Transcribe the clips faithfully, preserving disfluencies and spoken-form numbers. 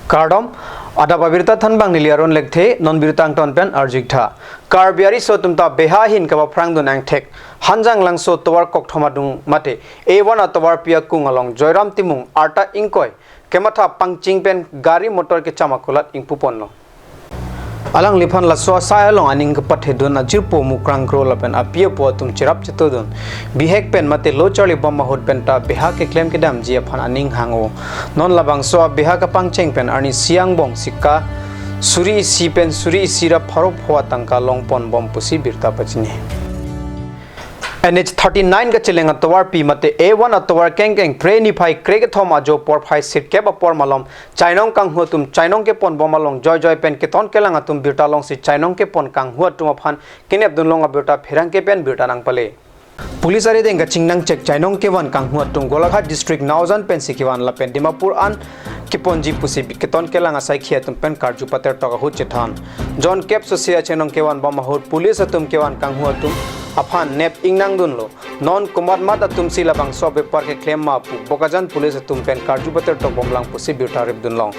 Kardom, adap abirta thanbang neli Arun Lekthe, non birta angton pen arju-ik tha. Karbi ariso atum ta beha ahin kapaphrang dun angthek, Hanjanglangso tovar kokthom adung mate, A one atovarpi akung along Joyram Timung arta ingkoi, kematha pangching pen gari motor kecham akulat ingpuponlo. Alangliphan laso asai along aning kepathe dun ajirpo Mukrang Kro lapen api apo atum cherap chetodun. Bihek pen mate lo charlibom ahut pen ta beha keklem kedamji aphan aning hang-o. Non labangso abeha kapangcheng pen arnisi angbong sika suri isi pen suri isi ra pharo pho atangka longponbom pusi birta pachini. N H thirty-nine kacheleng atovarpi mate A one atovar kengkeng Phre niphai krekethom ajo porphai sirkep apor malom chainong kanghu atum chainong keponbom along joijoi pen keton kelang atum birta longsi chainong kepon kanghu atum aphan kenepdunlong abirta pherangke pen birta nangpale. Police arideng kachingnang chek chainong kevan kanghu atum Golaghat district Naojan pensi kevan lapen Dimapur an keponji pusi keton kelang asaikhi atum pen karju patertok ahut chethan. Jonkep sosi achainong kevanbom ahut police atum kevan kanghu atum aphan nep ingnangdunlo. Non komatmat atumsi labangso abepar keklem ma pu Bokajan police atum pen karju patertokbomlang pusi birta ripdunlong.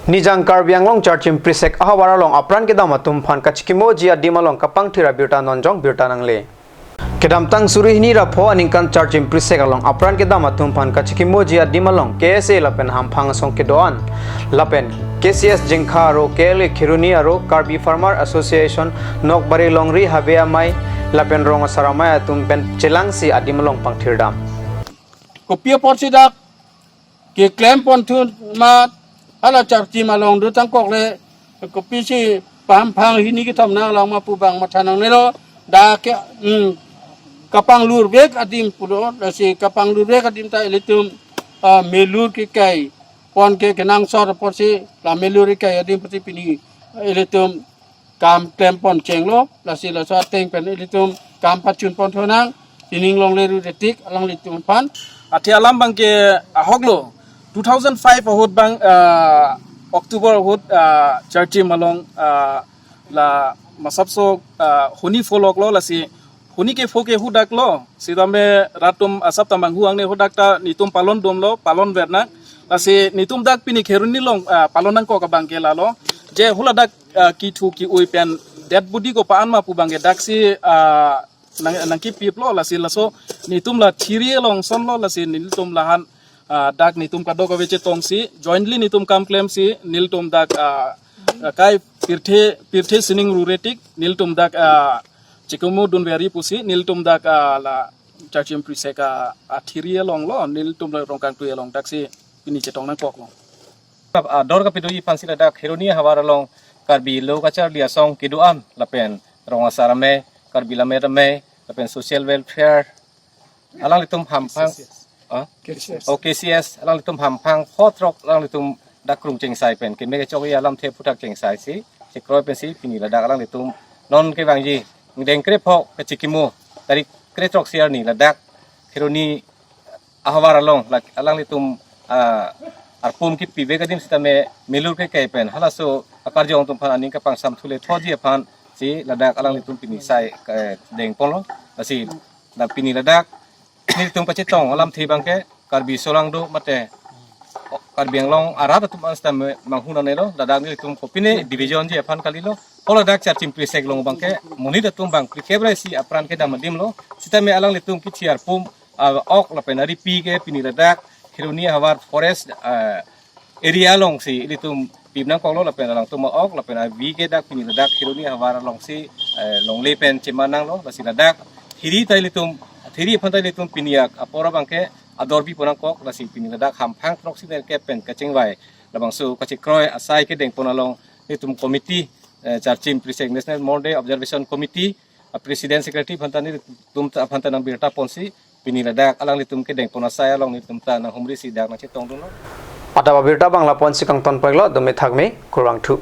Nijang Karbi Anglong Charchim Prisek ahavar along apran kedam atum aphan kachikimoji adim along kapangthir abirta nonjong birta nangle. Kedamtang suri hini ra pho aningkan Charchim Prisek along apran kedam atum aphan kachikimoji adim along K S A lapen hamphang asong kedo-an lapen K C S Jengkha aro K L A Kheroni aro Karbi Farmer Association Nokbari Longri Habe Amei lapen Rong Asar Amei atum pen chelangsi adim along pangthirdam. Kopi apotsi dak keklem ponthu ma hala Charchim along dotangkok le kopisi pamphang hini kethom nanglang ma pu bang matha nangnelo. Dak ke, hmm, kapanglurvek adim pulo, lasi kapanglurvek adim ta ilitum, ah, melur kekai pon ke kenangsot apotsi la melur kekai adim pusi pini ilitum kam klem ponchenglo, lasi laso ateng pen ilitum kam pachun ponthu nang, sining longle ru detik alanglitum aphan. Athe alam abangke ahoklo, two thousand five ahut abang, ah, October ahut, ah, Charchim along, ah, la masapso, ah, huni pholoklo, lasi huni kepho ke hudaklo, sitame rat atum asap ta manghu angne hudak ta netum palon domlo, palon vernang. Lasi netum dak pini Kheroni along, ah, palon nangkok abangke lalo. Je hula dak, ah, kithu ki-ui pen dead body ko pa-an ma pu abangke daksi, ah, nang, nangkipiplo, lasi laso netum la thiri along sonlo, lasi nelitum lahan, ah, dak netum kadokave chetongsi jointly netum kam klemsi nelitum dak, ah, kai pirthe, pirthe sining ru retik nelitum dak, ah, chikimo dunveri pusi nelitum dak, ah, la Charchim Prisek, ah, athiri alonglo, nelitum la Rongkangtui along daksi pini chetong nangkoklo. Ador kapedoji aphansi ladak Kheroni ahavar along Karbi lo kacharli asong kedo-an lapen Rong Asar Amei, Karbi Lammet Amei lapen Social Welfare, alanglitum hamphang, ah? K C S. Oh, K C S, alanglitum hamphang pho throk alanglitum dak krung chengsai pen keme kechokji alamthe aphuthak chengsaisi chekroi pensi pini ladak alanglitum non kevangji angdeng krepho kachikimo tarik krethrok si arni ladak Kheroni ahavar along lak alanglitum, ah, arpum kipivek adim sitame melur kekai pen halaso akarjong atum aphan aning kapangsam thule thoji aphansi ladak alanglitum pini sai, eh, dengponlo. Lasi dak pini ladak nelitum kachetong alamthe abangke Karbi solangdo mate Karbi Anglong arat atum an sitame manghu nangnelo, ladak nelitum kopine division ji aphan kalilo. Ho ladak Charchim Prisek along abangke monit atum bang phlikep ra isi apran kedam adimlo. Sitame alanglitum kithi arpum, ah, ok lapen aripi ke pini ladak Kheroni ahavar forest, ah, area alongsi ilitum pip nangkoklo lapen alangtum ok lapen avi ke dak pini ladak Kheroni ahavar alongsi, eh, longle pen cheman nanglo, lasi ladak thiri ta ilitum, thiri aphan ta ilitum pini ak apor abangke ador bipon nangkok, lasi pini ladak hamphang throksi nerkep pen kachingvai labangso kachikroi asai kedengpon along netum committee, eh, Charchim Prisek National Mourning Day Observation Committee, ah, President Secretary aphan ta netum ta aphan ta nangbirta ponsi pini ladak alanglitum kedengpon asai along netum ta nanghumrisi dak nangchetongdunlo. Adap abirta abang lapu-ansi kangton peklo, dome thakme, kurvangthu.